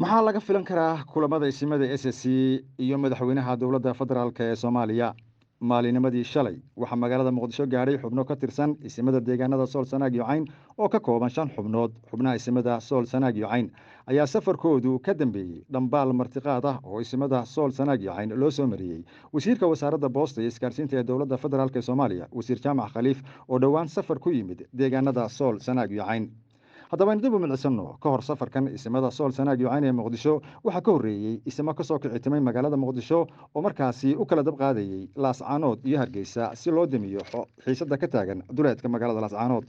Maxaa laga filan karaa kulamada isimada SSC iyo madaxweynaha dowladda federaalk ee Soomaaliya? Maalinimadii shalay waxaa magaalada Muqdisho gaadhay xubno ka tirsan isimada deegaanada Sool, Sanaag iyo Cayn oo ka kooban 5 xubnood. Xubnaha isimada Sool, Sanaag iyo Cayn ayaa safarkoodu ka dambeeyey dhambaal martiqaad ah oo isimada Sool, Sanaag iyo Cayn loo soo mariyey wasiirka wasaaradda boosta iyo isgaarsiinta ee dowladda federaalk ee Soomaaliya, Wasiir Jaamac Khaliif, oo dhowaan safar ku yimid deegaanada Sool, Sanaag iyo Cayn. Haddaba aynu dib u milicsano ka hor safarkan isimada Sool, Sanaag iyo Cayn ee Muqdisho, waxaa ka horreeyey isimo kasoo kicitimay magaalada Muqdisho oo markaasi u kala dab qaadayey Laascaanood iyo Hargeysa si loo damiyo xiisadda ka taagan duleedka magaalada Laascaanood.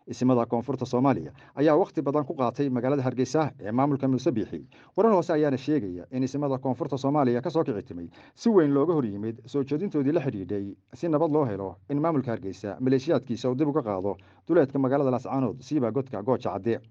Isimada koonfurta Soomaaliya ayaa wakhti badan ku qaatay magaalada Hargeysa ee maamulka Muuse Biixi. Warar hoose ayaana sheegaya in isimada koonfurta Soomaaliya kasoo kicitimay si weyn looga hor yimid soo jeedintoodii la xidhiidhay si nabad loo helo in maamulka Hargeysa maleeshiyaadkiisa uu dib uga qaado duleedka magaalada Laascaanood, siiba godka Gooja Cadde.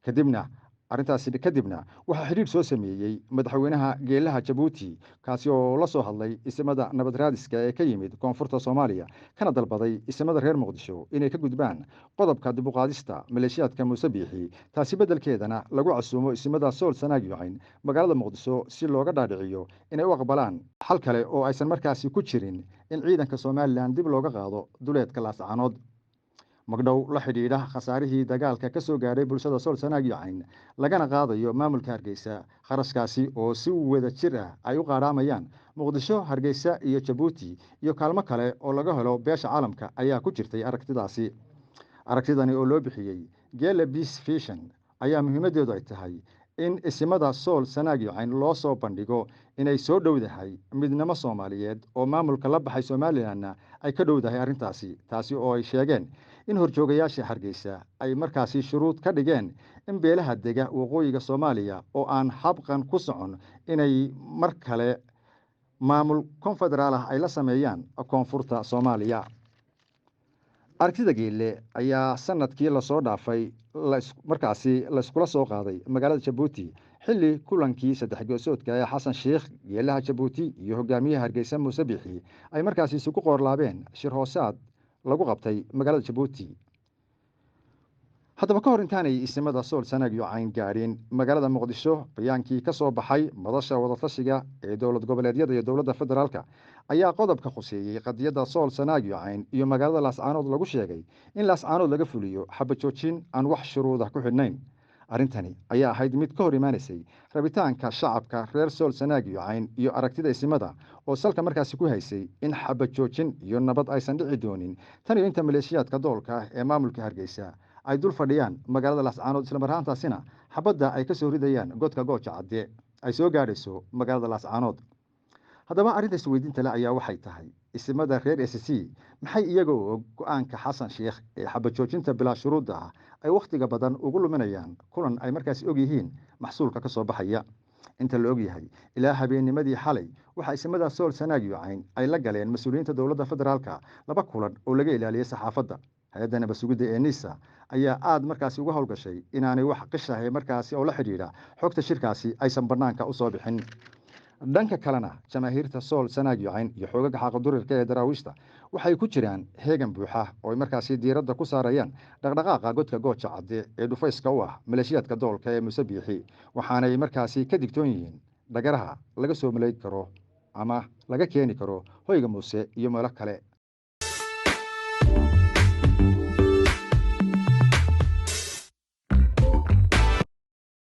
Kadibna arrintaasi kadibna waxaa xidhiidh soo sameeyey madaxweynaha geelaha Jabuuti, kaasi oo la soo hadlay isimada nabad raadiska ee ka yimid koonfurta Soomaaliya, kana dalbaday isimada reer Muqdisho inay ka gudbaan qodobka dib u qaadista maleeshiyaadka Muuse Biixi, taasi beddelkeedana lagu casuumo isimada Sool, Sanaag iyo Cayn magaalada Muqdisho si looga dhaadhiciyo inay u aqbalaan xal kale oo aysan markaasi ku jirin in ciidanka Somalilan dib looga qaado duleedka Laascaanood. Magdhow la xidhiidha khasaarihii dagaalka ka soo gaadhay bulshada Sool, Sanaag iyo Cayn lagana qaadayo maamulka Hargeysa, kharashkaasi oo si wada jir ah ay u qaadhaamayaan Muqdisho, Hargeysa iyo Jabuuti, iyo kaalmo kale oo laga helo beesha caalamka ayaa ku jirtay aragtidaasi. Aragtidani oo loo bixiyey Geele Peace Vision ayaa muhiimaddeedu ay tahay in isimada Sool, Sanaag iyo Cayn loo soo bandhigo inay soo dhowdahay midnimo Soomaaliyeed oo maamulka la baxay Somalilanna ay ka dhowdahay arrintaasi, taasi oo ay sheegeen in horjoogayaasha Hargeysa ay markaasi shuruud ka dhigeen in beelaha dega waqooyiga Soomaaliya oo aan habqan ku socon inay mar kale maamul konfederaal ah ay la sameeyaan koonfurta Soomaaliya. Aragtida Geelle ayaa sanadkii lasoo dhaafay markaasi layskula soo qaaday magaalada Jabuuti, xilli kulankii saddex geesoodka ee Xasan Sheikh, geelaha Jabuuti iyo hogaamiyaha Hargeysa Muuse Biixi ay markaasi isugu qoorlaabeen shir hoosaad lagu qabtay magaalada Jabuuti. Haddaba ka hor intaanay isimada Sool, Sanaag iyo Cayn gaadhin magaalada Muqdisho, bayaankii ka soo baxay madasha wadatashiga ee dowlad goboleedyada iyo dowladda federaalka ayaa qodobka khuseeyey qadiyadda Sool, Sanaag iyo Cayn iyo magaalada Laascaanood lagu sheegay in Laascaanood laga fuliyo xabajoojin aan wax shuruudah ku xidhnayn. Arrintani ayaa ahayd mid ka hor imaanaysay rabitaanka shacabka reer Sool, Sanaag iyo Cayn iyo aragtida isimada oo salka markaasi ku haysay in xabajoojin iyo nabad aysan dhici doonin tan iyo inta maleeshiyaadka doolka ah ee maamulka Hargeysa ay dul fadhiyaan magaalada Laascaanood, isla marhaantaasina xabadda ay ka soo ridayaan godka Gooja Cadde ay soo gaadhayso magaalada Laascaanood. Haddaba arrinta isweydiinta le ayaa waxay tahay, isimada reer SC maxay iyaga oo og go-aanka Xasan Sheikh ee xabajoojinta bilaa shuruudda ah ay wakhtiga badan ugu luminayaan kulan ay markaasi og yihiin maxsuulka ka soo baxaya? Inta la ogyahay, ilaa habeennimadii xalay waxaa isimada Sool, Sanaag iyo Cayn ay la galeen mas-uuliyiinta dowladda federaalka 2 kulan oo laga ilaaliyey saxaafadda. Hay-adda nabad sugidda ee NISA ayaa aada markaasi uga howlgashay inaanay wax qishahay markaasi oo la xidhiidha xogta shirkaasi aysan bannaanka usoo bixin. Dhanka kalena jamaahiirta Sool, Sanaag iyo Cayn iyo xoogaga xaaqadurirka ee Daraawiishta waxay ku jiraan heegan buuxa oo ay markaasi diiradda ku saarayaan dhaqdhaqaaqa godka Gooja Cadde ee dhufayska u ah maleeshiyaadka doolka ee Muuse Biixi, waxaanay markaasi ka digtoon yihiin dhagaraha laga soo maleegi karo ama laga keeni karo hoyga Muuse iyo meelo kale.